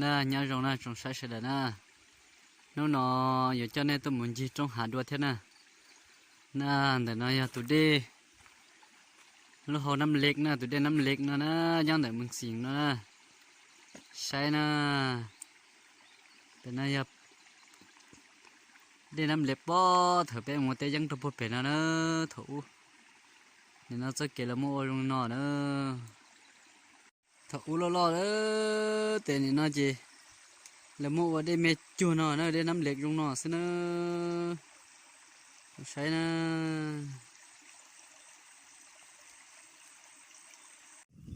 Na, nyob zoo na tsoom saib sawv daws na. Hnub no yuav coj nej tuaj mus ncig roob hav dua thiab na. Na, ntawm no yog tus dej, lub hau Nab Lek na, tus dej Nab Lek no na, nyob ntawm Moos Xim no na. Saib na, ntawm no yog dej Nab Lek pob thaum peb mus ua teb yeeb rau puag pem no na, thaum ub. Nim no txoj kev lawv muab ua zoo no na. Thaum ub loj loj lawm, ces nim no ces lawv muab ua dej me cuag no na, dej Nab Lek zoo no xwb na. Saib na.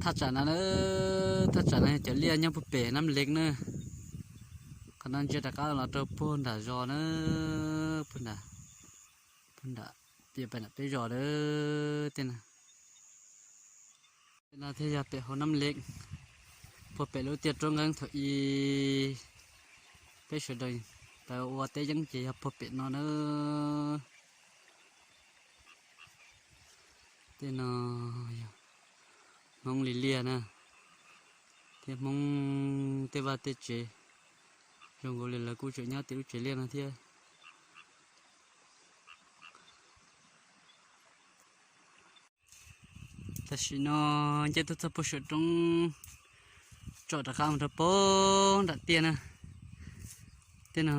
Thaj tsam no, thaj tsam no cov liaj nyob puag pem Nab Lek na. Qhov no ntsia rov qab los rau puag nram zos na, puag nram, puag nram, pem nram peb zos na. Tej no, tej no thiaj yog pem hauv Nab Lek, puag pem lub tiaj roob nqeeb thaum ub peb sawv daws tau ua teb yeeb ces yog puag pem no na. Tej no yog Hmoob li liaj na, thiab Hmoob tej vaj tej tsev, zoo nkaus li lawv kuj tseem nyob tej lub tsev liaj no thiab. Tam sim no nce tuaj txog puag saum roob, tsom rov qab mus rau puag nram tiaj na. Tej no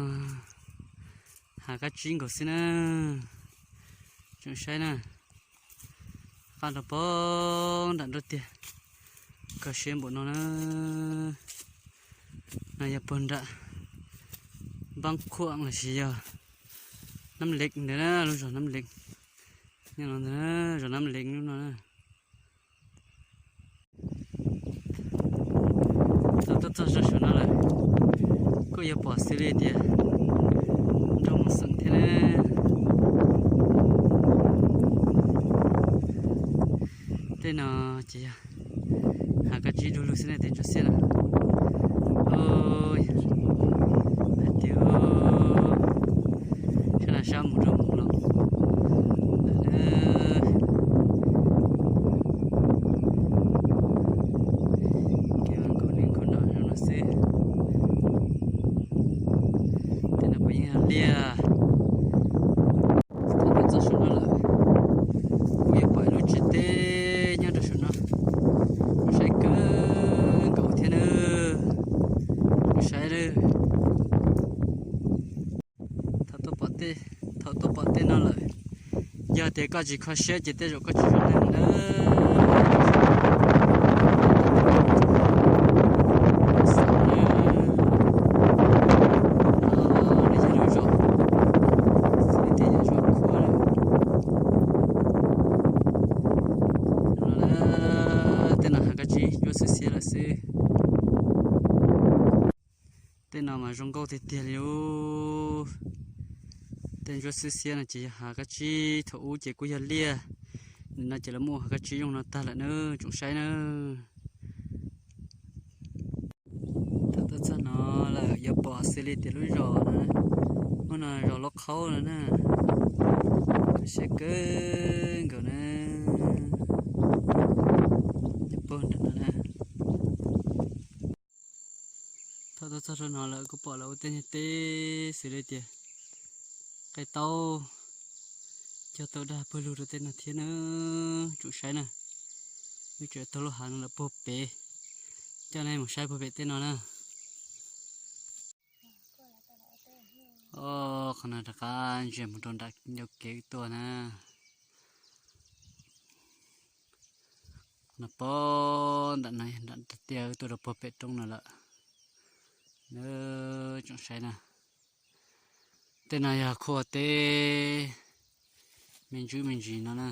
hav kab tsib nkaus xwb na, tsoom saib na. Qab rau puag nram nruab tiaj, kho siab npaum no na. No yog puag nram Npab Khuam los sis yog Nab Lek ntawd na, lub zos Nab Lek. Nyob no ntag, zos Nab Lek lub no na. Tau tuaj txog rau saum no lawm, kuj yuav pom xws li tias nrau mus xeem thiab na. Tej no ces yog hav kab tsib du lug xwb na, tej ntsuab xiab no. Hais tias sab na sab mus rau mus los lawm na. Kev vas nkaus niaj nkaus no zoo no xwb. Tej no puas yeej yog liaj? Thaum tuaj txog saum no lawm, kuj yuav pom ib lub tsev teb nyob rau saum no, saib kawg nkaus thiab na. Saib lawm. Thaum tuaj pom tej, thaum tuaj pom tej no lawm, yog tias koj tsis kho siab ces tej zaum koj tsis zoo neeg na. Tej no hav kab tsib ntsuab xwb xiab lawm xwb. Tej no mas zoo nkauj tiag tiag li ub. Tej ntsuab xwb xiab no ces yog hav kab tsib, thaum ub ces kuj yog liaj, nim no ces lawv muab hav kab tsib zoo no tag lawm na, tsoom saib na. Thaum tuaj txog no lawm yuav pom xws li tias lub zos no, ub no zos Lub Qhaub no na, siab kawg nkaus na, puag nram no na. Thaum tuaj txog rau no lawm kuj pom lawv ua tej niag teb xws li tias qaib taub, cog tau dag pawg lug rau tej no thiab na, tsoom saib na. Wb tseem taug lub hav no lawm puag pem, coj nej mus saib puag pem tej no na. Qhov no rov qab ntsia mus rau nram ncauj kev tuaj na. No pog nram no nram tiaj tuaj rau puag pem roob no lawm. Tsoom saib na, tej no yog qhua teb me ntsuj me ntsis no na.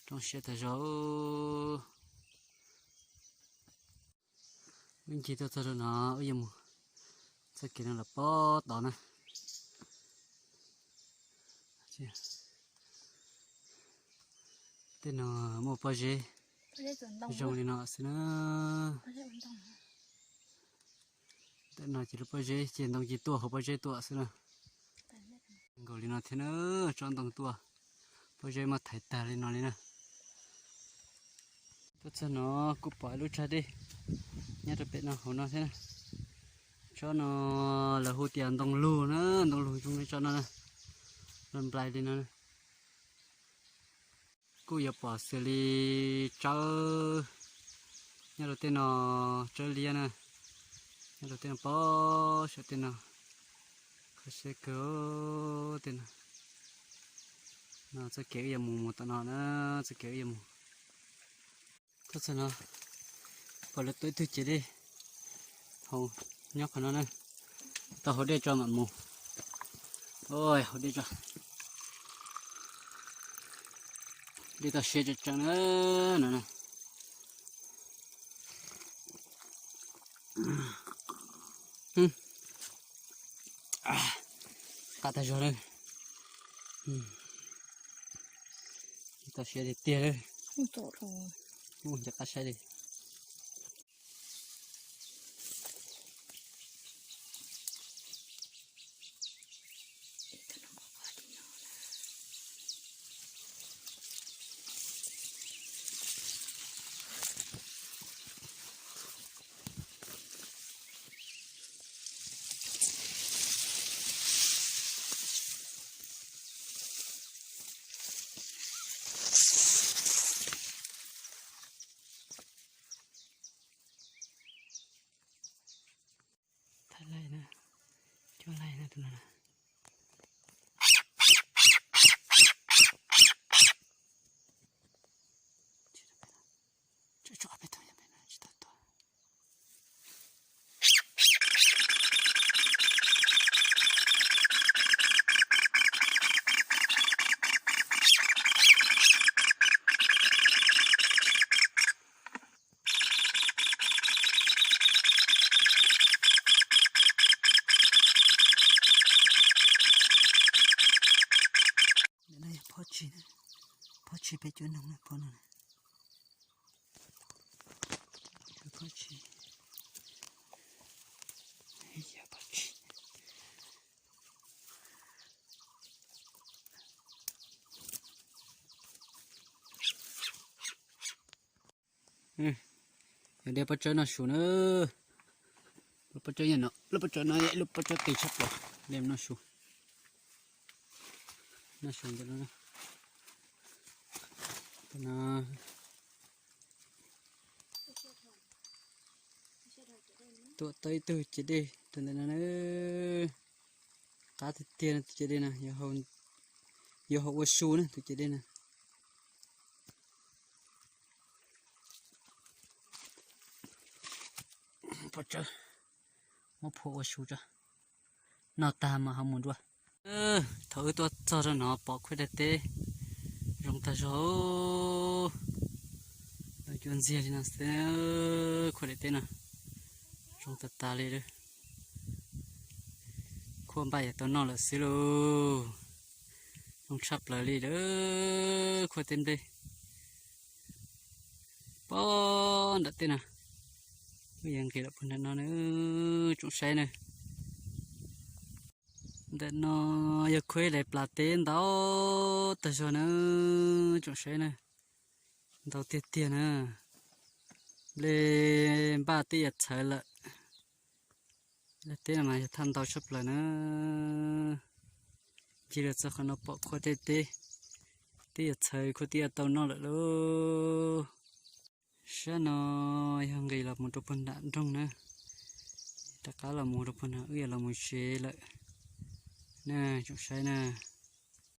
Roob siab tag zog. Wb ncig tuaj txog rau no, wb yuav mus txoj kev no los pog tod na. Tej no muaj pob zeb zoo li no xwb na. Tej no ces lub pob zeb ces ntoo ces tuaj hauv pob zeb tuaj xwb na. Nkaus li no thiab na, tsob ntoo tuaj, pob zeb muab thaiv tag li no li na. Tuaj txog no kuj pom lub tsag dej nyob rau pem no hauv no thiab na. Tsob no lawv hu tias ntoo lug na, ntoo lug zoo li tsob no na, los nplais li no na. Kuj yuav pom xws li tsawb nyob rau tej no, tsawb liab na, nyob rau tej no pab saum tej no, kho siab kawg tej no. No txoj kev wb yuav mus mus tom no na, txoj kev wb yuav mus. Tuaj txog no pom lawv tua ib tug ciav dej hauv nyob qhov no na, tau haus dej tso mam mus. Haus dej tso, dej toj siab tseem tseem na no na. Qab tag zog na. Toj siab tiag tiag lawm. Ub, nce qab saib li. Thaj laij na, cuaj laij na tus no na. Tso peb tus pem no tsis tau tua. Ntawm no yog phov tshis, phov tshis pem cuab noog na, phov no na. Phov tshis, yog phov tshis. Yog de pob tsawb noj su na. Lub pob tsawb no, lub pob tsawb no yog lub pob tsawb qis tshaj plaws, de noj su. Noj su ntawm no. Tua tau ib tug ciav dej rau ntawm no na. Qab tiag tiag no tus ciav dej no, yuav haus ua su na tus ciav dej no. Pob tsawb, muab phua ua su tso, noj tag mas ho mus dua. Thaum wb tuaj txog rau no pom khuaj daim teb zoo tag zog, lawv cua ntxiag li no xwb, khuaj daim teb no zoo tag tas li lawm. Khuaj npaj yuav tau noj lawm xwb lauj. Zoo tshaj plaws li lawm khuaj teb nplej. Pob nram tej no, wb yuav nqis los puag nram no na, tsoom saib na. Ntawm no yog khuaj daim plas teb ntau tag zog na, tsoom saib na. Ntau tiag tiag na. Nplej npaj twb yuav txhawv lawm. Lawv teb no mas yog thaj ntau tshaj plaws na. Ncig los txog qhov no pom khuaj tej teb, twb yuav txhawv khuaj twb yuav tau noj lawm lauj. Sab no yog nqis los mus rau puag nram nroog na. Rov qab los mus rau puag no wb yuav los mus tsev lawm na, tsoom saib na.